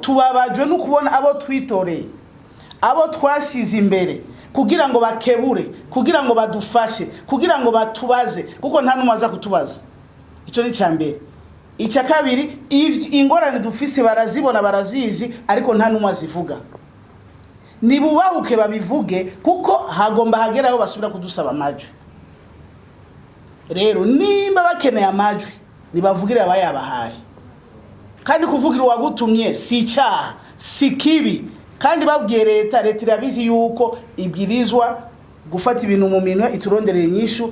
Tubabajwe no kubona abo twitoreye, abo twashize imbere kugira ngo bakebure, kugira ngo badufashe, kugira ngo batubaze, kuko nta n'umwe aza kutubaza. Icyo ni icya mbere. Icya kabiri, ingorane dufise barazibona, barazizi, ariko nta n'umwe azivuga. Nibubahuke babivuge, kuko hagomba hagera aho basubira kudusaba amajwi. Rero nimba bakeneye amajwi, nibavugire abayabahaye. Kandi kuvugira uwagutumye si icyaha, si kibi. Kandi babwiye leta, leta irabizi yuko ibwirizwa gufata ibintu mu minwe, ituronderera inyishu.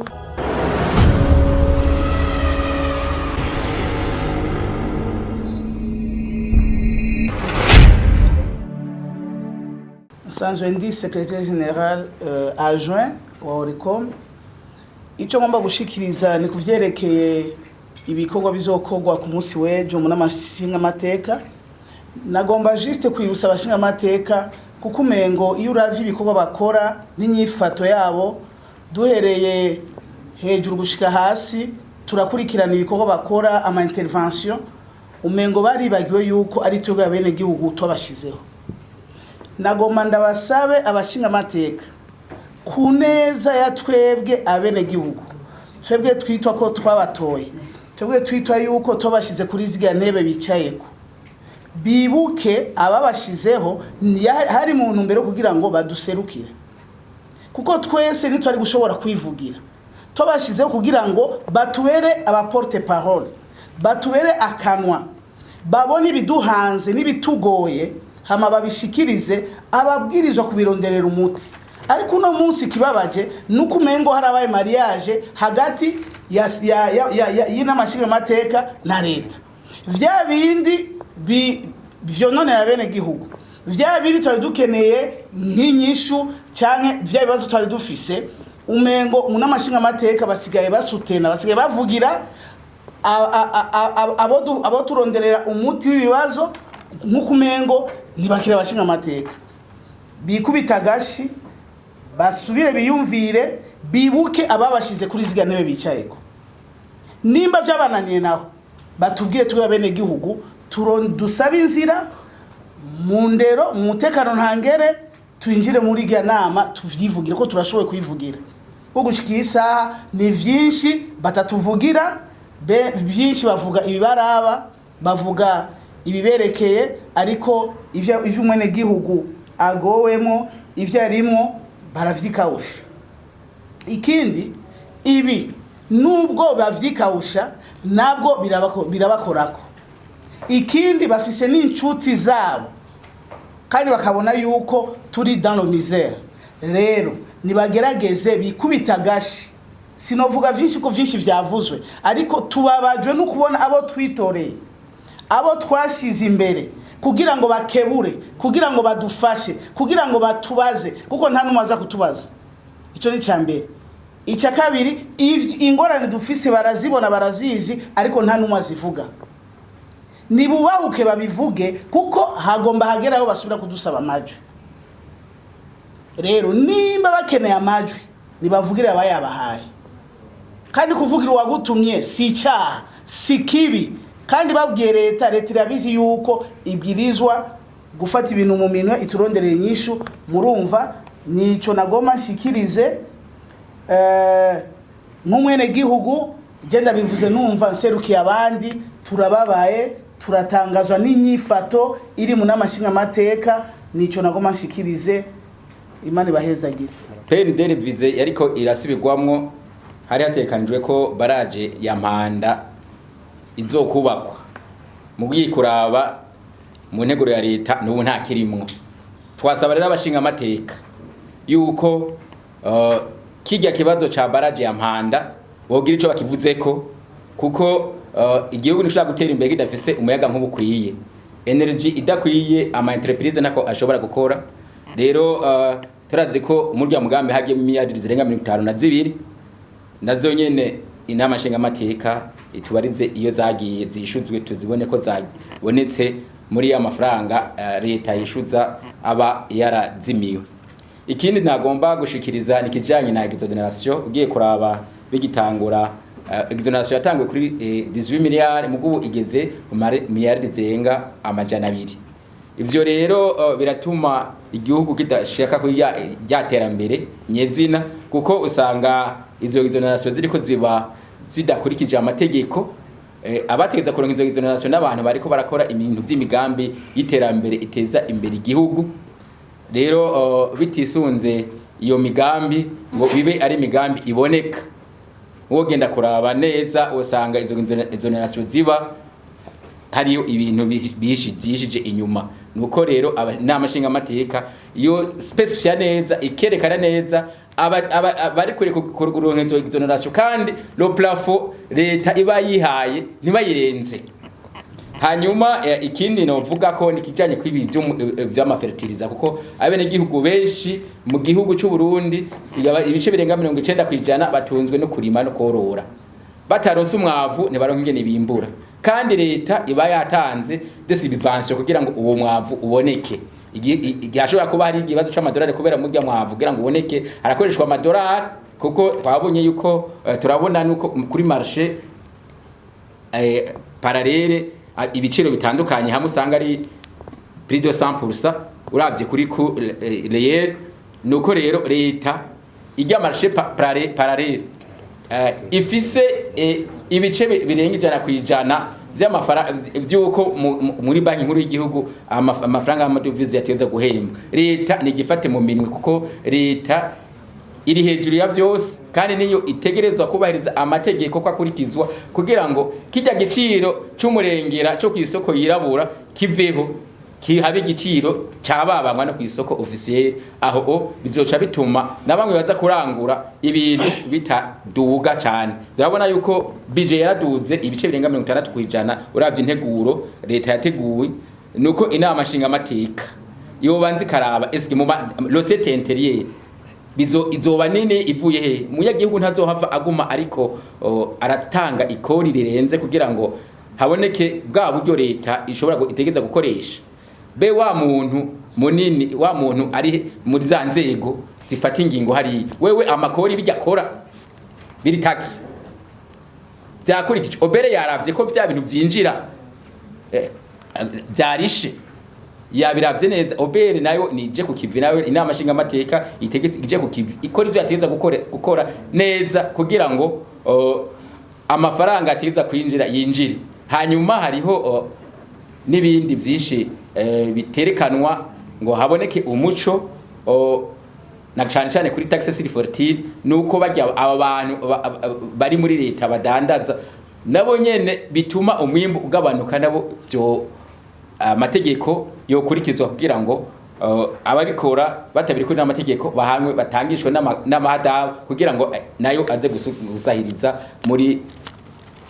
Nsanzwe ndi secrétaire général adjoint wa Oricom. Icyo ngomba gushikiriza ni kuvyerekeye ibikorwa bizokorwa ku munsi w'ejo mu nama nshingamateka. Nagomba juste kwibutsa abashingamateka, kuko umengo iyo uravye ibikorwa bakora n'inyifato yabo, duhereye hejuru gushika hasi, turakurikirana ibikorwa bakora, ama intervention, umengo baribagiwe yuko ari twebwe abenegihugu twabashizeho. Nagomba ndabasabe abashingamateka, ku neza ya twebwe abenegihugu, twebwe twitwa ko twabatoye, twebwe twitwa yuko twabashize kuri ziriya ntebe bicayeko, bibuke ababashizeho hari mu ntumbero kugira ngo baduserukire, kuko twese ntitwari gushobora kwivugira. Twabashizeho kugira ngo batubere aba porte-parole, batubere akanwa, babone ibiduhanze n'ibitugoye, hama babishikirize ababwirizwa kubironderera umuti. Ariko uno munsi ikibabaje nuko umengo harabaye mariage hagati y'inama nshingamateka na leta. Vya bindi vyononera bene gihugu, vya bindi twari dukeneye nk'inyishu, canke vya bibazo twari dufise, umengo mu nama nshingamateka basigaye basutena, basigaye bavugira abo turonderera umuti w'ibibazo, nk'uko umengo ntibakira abashingamateka. Bikubita agashi, basubire biyumvire, bibuke ababashize kuri ziriya ntebe bicayeko. Nimba vyabananiye naho, batubwire tube bene gihugu, dusabe inzira mu ndero, mu mutekano ntangere, twinjire muri irya nama tuvyivugire, ko turashoboye kuyivugira. Ko gushika iyi saha ni vyinshi batatuvugira, byinshi bavuga ibibaraba, bavuga ibiberekeye, ariko ivyo umwenegihugu agowemo, ivyo arimwo, baravyikawusha. Ikindi, ibi nubwo bavyikawusha, nabwo birabakorako. Ikindi, bafise n'inshuti zabo, kandi bakabona yuko turi dans le misère. Rero nibagerageze bikubita agashi. Sinovuga vyinshi ko vyinshi vyavuzwe, ariko tubabajwe no kubona abo twitoreye, abo twashize imbere kugira ngo bakebure, kugira ngo badufashe, kugira ngo batubaze, kuko nta n'umwe aza kutubaza. Icyo ni icya mbere. Icya kabiri, ingorane dufise barazibona, barazizi, ariko nta n'umwe azivuga. Nibubahuke babivuge, kuko hagomba hagera aho basubira kudusaba amajwi. Rero nimba bakeneye amajwi, nibavugire abayabahaye. Kandi kuvugira uwagutumye si icyaha, si kibi. Kandi babwiye leta, leta irabizi yuko ibwirizwa gufata ibintu mu minwe, ituronderera inyishu. Murumva nico nagomba nshikirize nk'umwenegihugu. Je ndabivuze numva nserukiye abandi. Turababaye, turatangazwa n'inyifato iri mu nama nshingamateka. Nico nagomba nshikirize. Imana ibahezagire. PND révisée yariko irasubirwamwo, hari hatekanijwe ko barrage ya Mpanda izokubakwa. Mu kuraba mu nteguro ya leta, n'ubu nta kirimwo. Twasaba rero abashinga amateka yuko kirya kibazo ca barrage ya Mpanda bogira ico bakivuzeko, kuko igihugu ntishobora gutera imbere kidafise umuyaga nkuba ukwiye. Énergie idakwiye, ama entreprise ntako ashobora gukora. Rero turazi ko muri rya mugambi hagiye miliyari zirenga 52, nazo nyene inama nshingamateka itubarize iyo zagiye, zishuzwe, tuzibone ko zabonetse muri ya mafaranga leta yishuza aba yarazimiwe. Ikindi nagomba gushikiriza ni kijanye na exonération. Ugiye kuraba bigitangura, exonération yatanguye kuri 18 miliyari, mugubu igeze mu miliyari zirenga 200. Ivyo rero biratuma igihugu kidashaka kuri rya terambere nyezina, kuko usanga izo exonération ziriko ziba zidakurikije amategeko. Abategeza kuronka izo exonération n'abantu bariko barakora ibintu vy'imigambi y'iterambere iteza imbere igihugu. Rero bitisunze iyo migambi ngo bibe ari imigambi iboneka, wogenda kuraba neza usanga izo exonération ziba hariyo ibintu byishije inyuma. Nuko rero inama nshingamateka iyo spécifier neza, ikerekana neza bari kure kuronka izo exonération, kandi le plafond leta iba yihaye ntibayirenze. Hanyuma ikindi novuga ko ni kijanye kw'ibi vy'amafertilizer, kuko abenegihugu benshi mu gihugu c'u Burundi, ibice birenga 90%, batunzwe no kurima no korora. Bataronse umwavu ntibaronka ingene bimbura, kandi leta iba yatanze des subventions kugira ngo uwo mwavu uboneke. Igihe hashobora kuba hari ikibazo c'amadolari, kubera murya mwavu kugira ngo uboneke harakoreshwa amadolari, kuko twabonye yuko turabona nuko kuri marché parallèle ibiciro bitandukanye, hamwe usanga ari prix de 100% uravye kuri ku réel. Nuko rero leta ijya marché parallèle ifise ibice birenga 100% vy'amafaranga vy'uko muri Banki Nkuru y'igihugu amafaranga y'amadovize yateza guhembwa, leta nigifate mu minwe, kuko leta iri hejuru ya vyose kandi niyo itegerezwa kubahiriza amategeko ko akurikizwa, kugira ngo kijya giciro c'umurengera co kw'isoko yirabura kiveho, kihabe igiciro cababamwa no kw'isoko officiel. Aho o bizoca bituma na bamwe baza kurangura ibintu bitaduga cane. Urabona yuko budget yaraduze ibice birenga 60% uravye integuro leta yateguwe. Nuko inama nshingamateka yobanza ikaraba eske mu recette intérieure bizo izoba nini ivuye he, umunyagihugu ntazohava aguma ariko aratanga ikori rirenze kugira ngo haboneke bwa buryo leta ishobora itegeza gukoresha. Be wa muntu munini, wa muntu ari muri za nzego zifata ingingo hariya, wewe amakori bijya akora biri taxe byakurikije OBR, yaravye ko vya bintu vyinjira vyarishe, yabiravye neza. OBR nayo nije ku kivi, nayo inama nshingamateka itegetse ije ku kivi, ikora ivyo yategeza gukora neza kugira ngo amafaranga ategeza kwinjira yinjire. Hanyuma hariho n'ibindi vyinshi biterekanwa ngo haboneke umuco, na cane cane kuri taxe sur fortune, nuko bajya aba bantu bari muri leta badandaza nabo nyene bituma umwimbu ugabanuka, nabo byo amategeko yokurikizwa kugira ngo ababikora batabiri kuri n'amategeko bahanwe, batangishwe n'amahadabu kugira ngo nayo aze gusahiriza muri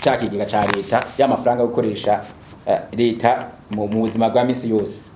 cya kigega ca leta y'amafaranga yo gukoresha leta mu buzima bwa misi yose.